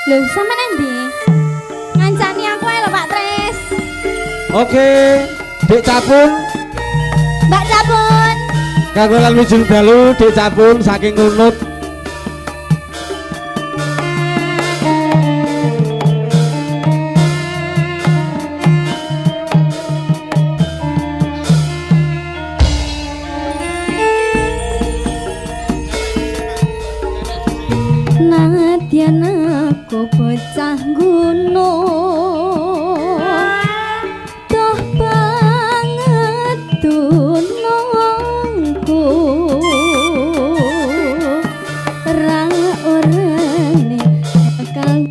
Lho, sampean endi? Ngancani aku ae lho, Pak Tris. Oke, Dek Capun. Mbak Capun. Kanggo lan wilujeng dalu Dek Capun saking Ngunut. Nadyan aku bocah gunung, toh banget tunungku, ra orane bakal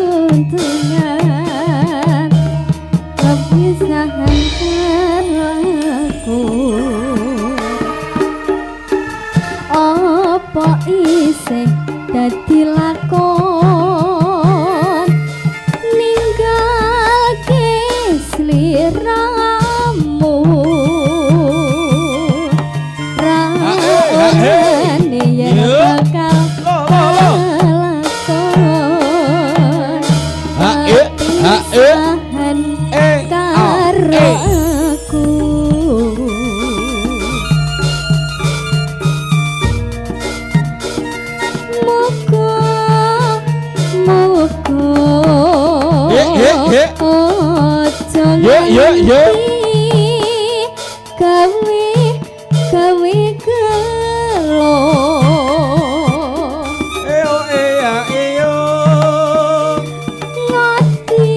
runtungan kepisahan karo aku. Apa isih dadi lakon ninggalke sliramu, ra orane yen bakal lakon Ha e ha e pisahan e karo aku. Muga muga Ye, ye, ye. aja Ye, ye, ye. nganti gawe gawe gelo. E o e a e o. Ngati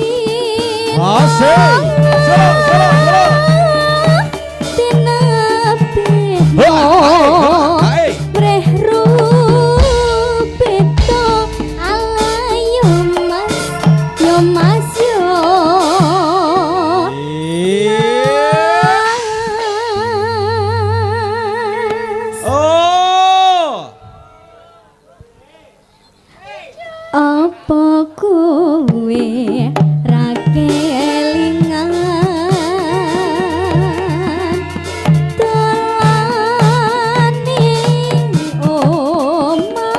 Asik. Solo solo solo. tinebihno Hae. Mreh rupito ala yo mas, yo mas yo. Mas. Oh. Apa kowe ra kelingan dolane omahku,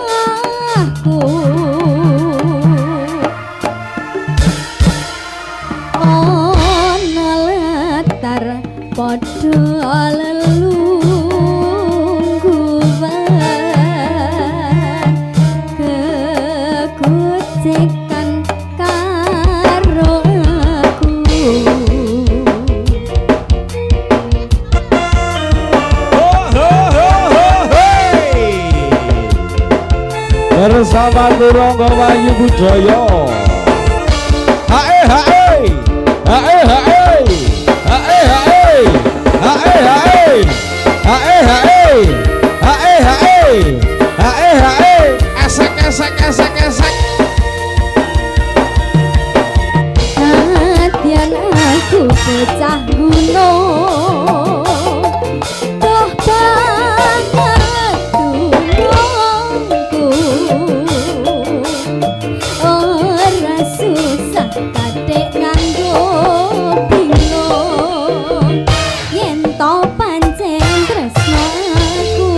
ana latar padha lelungguhan kekucikan karo aku. Ho ho ho ho hey. Bersama Turonggo Wahyu Budaya. Hae hae. Hae hae. Hae hae. Hae hae. Hae hae. Hae hae. Hae hae. Esek esek esek esek. Nadyan aku bocah gunung, toh banget tulungku, ora susah kathik nganggo bingung yen to pancen tresno aku,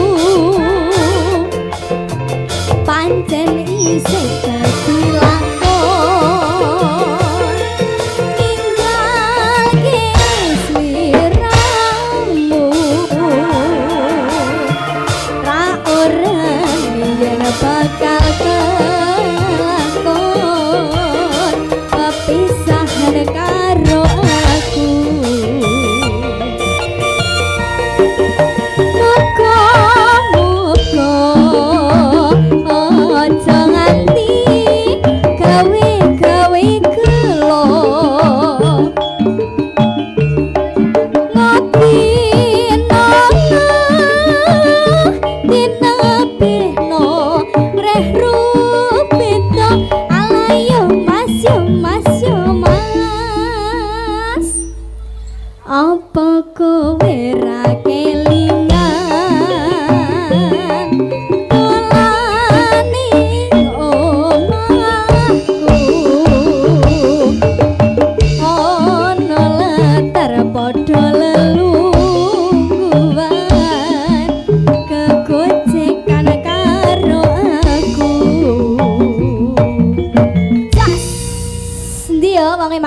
pancen isih Ndi yo wonge?